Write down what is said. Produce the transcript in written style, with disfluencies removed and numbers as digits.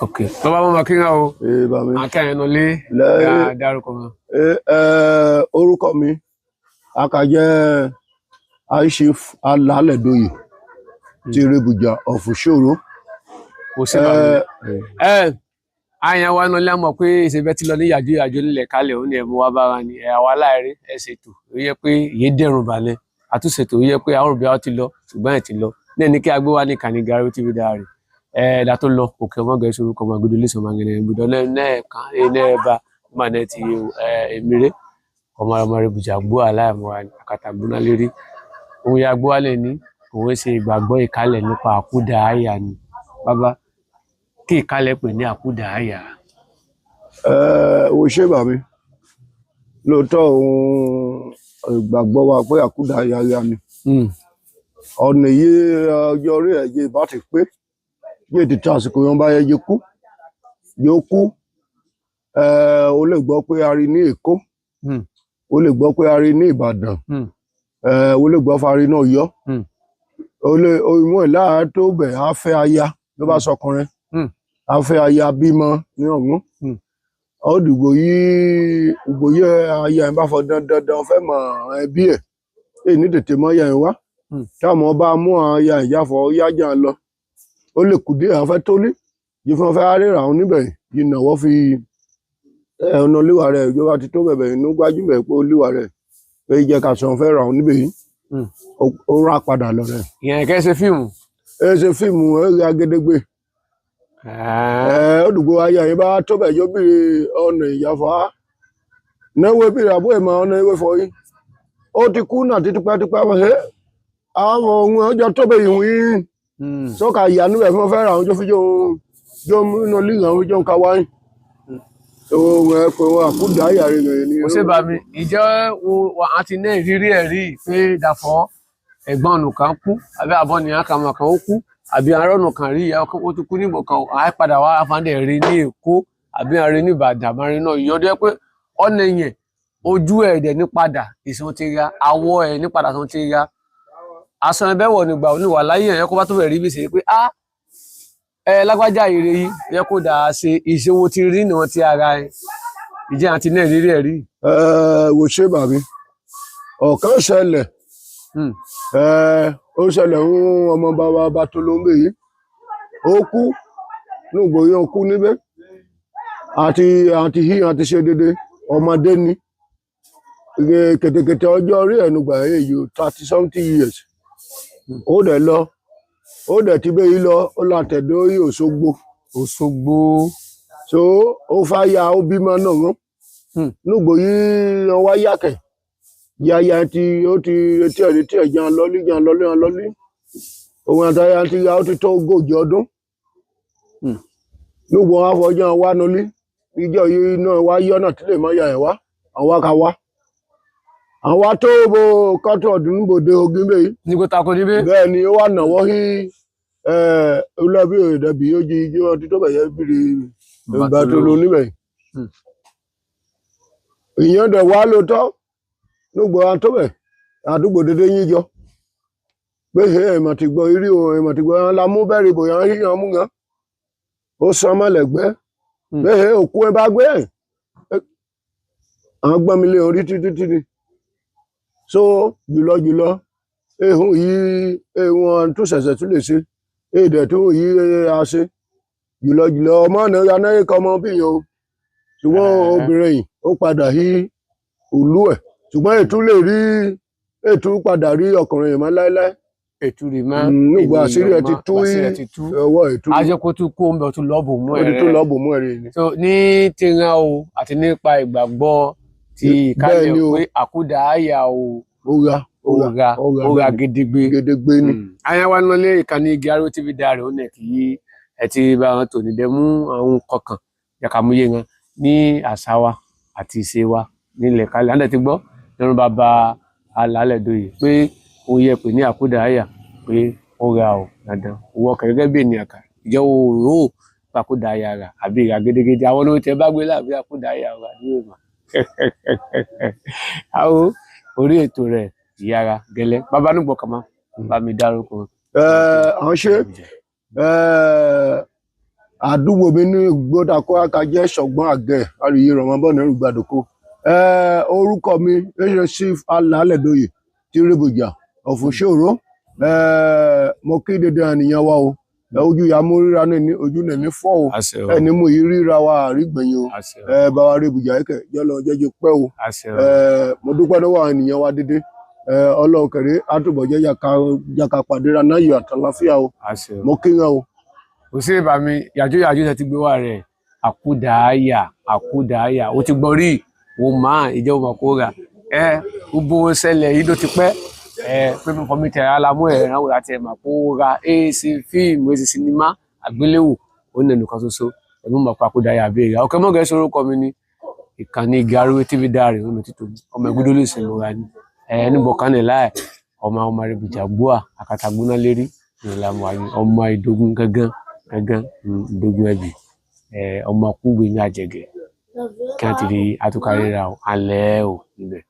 Ok, bàbá mo máa kíra o. Ee bàmí. Akẹ́yìn náà lé Lẹ́ dárúkọ wọn. Orúkọ mi akajẹ́ Aishif Alálẹ̀dọ́yè ti Rébùjà ọ̀fùṣòro. Kò sí bàmí. Ẹ àyàn wa náà lé mọ̀ pé ìṣèbẹ́ ti lọ ní yàjú yàjú nílẹ̀ kálẹ̀ òun ni ẹ̀mú wa bára ni ẹ̀ àwa láìrí ẹ̀ ṣètò ó yẹ pé ìyé dẹ̀rùn balẹ̀ àtúnṣètò ó yẹ pé àwọn òbí wa ti lọ ṣùgbọ́n ẹ̀ ti lọ ní ẹni kí a gbé wa ní kàní Gari TV Diary ẹ̀ ẹ̀dá tó lọ òkè ọmọ gẹ̀ẹ́sì orúkọ ọmọ agudu lẹ́sàn ọmọ gẹ̀ẹ́sì ibùdó náà kan náà bá má náà ti èmire ọmọ ọmọ rẹ̀ bùjà gbó aláìmọ́ wa ní àkàtà gbóná lérí òun ya gbó wálẹ̀ ní òun ṣe ìgbàgbọ́ ìkálẹ̀ nípa àkúdà àyà ni bàbá kí ìkálẹ̀ pè ní àkúdà àyà. Wo ṣé bàmí, lóòótọ́ òun ìgbàgbọ́ wa pé àkúdà yáyá ni ọ̀nà yìí ọjọ́ orí ẹ̀ yé bá ti pé yé ti tó àsìkò yẹn bá yẹ yé kú yóò kú. O lè gbọ́ pé a rí ní Èkó, o lè gbọ́ pé a rí ní Ìbàdàn, o lè gbọ́ fari náà yọ, o lè ìmú ẹ̀ láà tó bẹ̀ á fẹ́ aya ló bá sọkùnrin á fẹ́ aya bímọ ní ọ̀hún. Ó dìgbò yìí ìgbò yìí aya ẹ̀ bá fọ dandandan fẹ́ mọ ẹbí ẹ̀ èyí ní tètè mọ́ aya ẹ̀ wá. Táwọn bá mú aya ìyáfọ yájà lọ, ó lè kú dé àwọn fẹ́ tó lé yìí fún fẹ́ ríra àwọn níbẹ̀ yìí nàwọ́ fi ọ̀nà olúwa rẹ̀ ìjọba ti tó bẹ̀bẹ̀ inú gbájúmọ̀ pé olúwa rẹ̀ pé jẹ́ ká sọ fẹ́ ra àwọn níbẹ̀ yìí. Ó rà padà lọ rẹ̀. Ìyẹn kẹ́ ṣe fíìmù. Ẹ ṣe fíìmù ẹ rí agédégbé. Ó dùgbò aya yìí bá tó bẹ̀ yóò bìrì ọ̀nà ìyáfọ́ á náwó bìrì àbúrò ìmọ̀ ọ̀nà ìwé fọ yìí ó ti kú náà títí pẹ́tipẹ́ wọ́n ṣe àwọn ohun ọjọ́ tó bẹ̀ yìí wín sọ́ka ìyanu ẹ̀ fún fẹ́ ra àwọn tó fi jó inú lílọ àwọn jó ń ka wáyé ohun ẹ pé wọn àkúdà ayà rẹ̀ rẹ̀ ni. Kò sí bàmí ìjẹ́ wo àti ní ìrírí ẹ̀ rí pé dàfọ́ ẹ̀gbọ́n nìkan kú àbí àbọ̀ nìyàn kan mọ̀ kan ó kú àbí arọ́nù kan rí ìyá ó ti kú nígbò kan àá padà wá afáǹdẹ̀ rí ní Èkó àbí àrí ní Ìbàdàn àbí àrí náà yọdẹ pé ọ̀nà yẹn ojú ẹ̀ dẹ̀ ní padà ìsun ti ra àwọ̀ ẹ̀ ní padà tó ti ra aṣọ ẹbẹ wọ̀ nígbà oníwà láyé ẹ̀yẹ kó bá tó bẹ̀ rí bí ṣe pé á ẹ lágbájá ire yìí yẹ kó dà á ṣe ìṣòwò ti rí níwọ̀n ti ara ẹ ìjẹ́ àti náà rírí ẹ̀ rí. Ẹ wò ṣé bàmí, ọ̀kan ṣẹlẹ̀, ó ṣẹlẹ̀ ń ọmọ bàbá Bàtólómé yìí ó kú nígbò yẹn ó kú níbẹ̀ àti àti hí àti ṣe dédé ọmọdé ni kètèkètè ọjọ́ orí ẹ̀ nígbà yẹn yìí 30-something years. Ó dẹ̀ lọ, ó dẹ̀ ti bẹ́ẹ̀ yìí lọ, ó lọ àtẹ̀dó yìí Òṣogbo. Òṣogbo. So ó fà ya ó bímọ náà rán nígbò yìí wọ́n wá yàkẹ̀ yáyà tí ó ti etí ẹ̀ létí ẹ̀ jẹun lọ́lí jẹun lọ́lí jẹun lọ́lí òun àtàyà ti ya ó ti tó ogójì ọdún. Nígbò wọn afọjọ́ wá nulí ìjọ yìí náà wá yọ́nà tí lè mọ́ ya ẹ̀ wá àwọn ká wá àwa tó bo kọ́tù ọdún níbòde ogún bẹ́ẹ̀. Nígbò tako níbẹ̀. Bẹ́ẹ̀ ni ó wà náwó sí ọlọ́bí òdàbí ó jí jí wọn tó bẹ̀yẹ bìrì Bàtóló níbẹ̀. Ìyẹn dẹ̀ wá lóòótọ́ nígbò wa tó bẹ̀ àdúgbò dédé yín jọ pé ẹ̀ mà ti gbọ́ irí o ẹ̀ mà ti gbọ́ la mú bẹ́ẹ̀rì bòyá yíyan mú gan ó sàn mọ́lẹ̀gbẹ́ pé òkú ẹ bá gbé ẹ̀ àwọn gbọ́n mi lé orí títí títí so jùlọ jùlọ ehun yìí ehun tó ṣẹ̀ṣẹ̀ tún lè ṣe èdè tó yìí a ṣe jùlọ jùlọ ọmọ náà anáyé kan ọmọ bíyàn o ṣùgbọ́n obìnrin yìí ó padà hí òlú ẹ̀ ṣùgbọ́n ètú lè rí ètú padà rí ọkùnrin yìí mọ́ láéláé. Ètú rí mọ́. Nígbà àṣírí ẹ ti tú ọwọ́ ètú. Ajẹ́ kó tún kó omi ọtún lọ́ọ̀bù mú ẹ̀rẹ́. Ó ti tún lọ́ọ̀bù mú ẹ̀rẹ́ ni. So ní tiran o àti nípa ìgbàgbọ́ ti ìkálẹ̀ pé àkúdà àyà o ó ra gedegbe. Gedegbe ni. Àyàn wa nọlé ìkànnì Gari TV Diary ó nẹ̀ kí ẹ ti bá wọn tò ní dẹ́mú àwọn kọkàn yàkàmúyé wọn ní àṣà wa àti ìṣe wa nílẹ̀ kálẹ̀. Àǹdẹ̀ ti gbọ́ lọ́rùn bàbá Alálẹ̀dọ́yè pé ó yẹ pé ní àkúdà àyà pé ó ra ò dandan owó ọkọ̀ gẹ́gẹ́ bí ènìyàn kà ìjẹ́ òòró àkúdà àyà rà àbí ìrà gedegede àwọn olówó tẹ bá gbé láàbí àkúdà àyà rà ní ìmọ̀. Àwọn orí ètò rẹ̀ ìyára gẹ́lẹ́ bàbá nígbọ̀ kàmá bá mi dárúkọ. Àwọn ṣe Àdúgbò mi ní gbódàkó akajẹ ṣọgbọn àgẹ àríyé rọmọbọnà ìrùgbàdòkó. Orúkọ mi ṣe Chief Alálẹ̀dọyè tí rìbùjà ọ̀fùnṣòro. Mo kí dédé ènìyàn wa o. Ojú ya mú ríra ní ojú nìní fọ́ o. Àṣẹ o. Ẹni mú yìí ríra wa àrígbẹ̀yìn o. Àṣẹ o. Bá wa rìbùjà ẹkẹ jọlọ jẹjẹ pẹ́ o. Àṣẹ o. Mo dúpẹ́ lọ́wọ́ àwọn ènìyàn wa dédé. Ọlọ́run kẹrẹ àtúbọ̀jẹ́ yàkà pàdéra náà yọ àtàláfíà o. Àṣẹ o. Mo kí yẹn o. Kò sí ìbámi yàjóyàjó tẹ ti gbé wá rẹ àkúdàáyà àkúdàáyà ó ti gbọ́ rí o máa ìjọba kó ra ẹ gbogbo ṣẹlẹ̀ yìí ló ti pẹ́ ẹ pé mo fọmí tẹ alámú ẹ ràn wò láti ẹ mà kó ra ẹ ṣe fíìmù ẹ ṣe sinimá àgbéléwò ó nà nìkan ṣoṣo ẹmú mọ̀ pé àkúdàáyà béèrè ọkẹ mọ̀gẹ́ sorúkọ mi ní ìkànnì Garuwe TV Diary ọmọ títò ọmọ ẹgbẹ́dọ́ lè sìn lóra ni ẹ níbo kan ní láì ọmọ ọmọ rẹ bìjà gbóà àkàtàgbóná lérí ìlànà ọmọ ìdógún gángan gángan ìdógún ẹbí ọmọ kúgbe ní àjẹgẹ kí wọn ti rí atúkárẹ́ra o alẹ́ o níbẹ̀.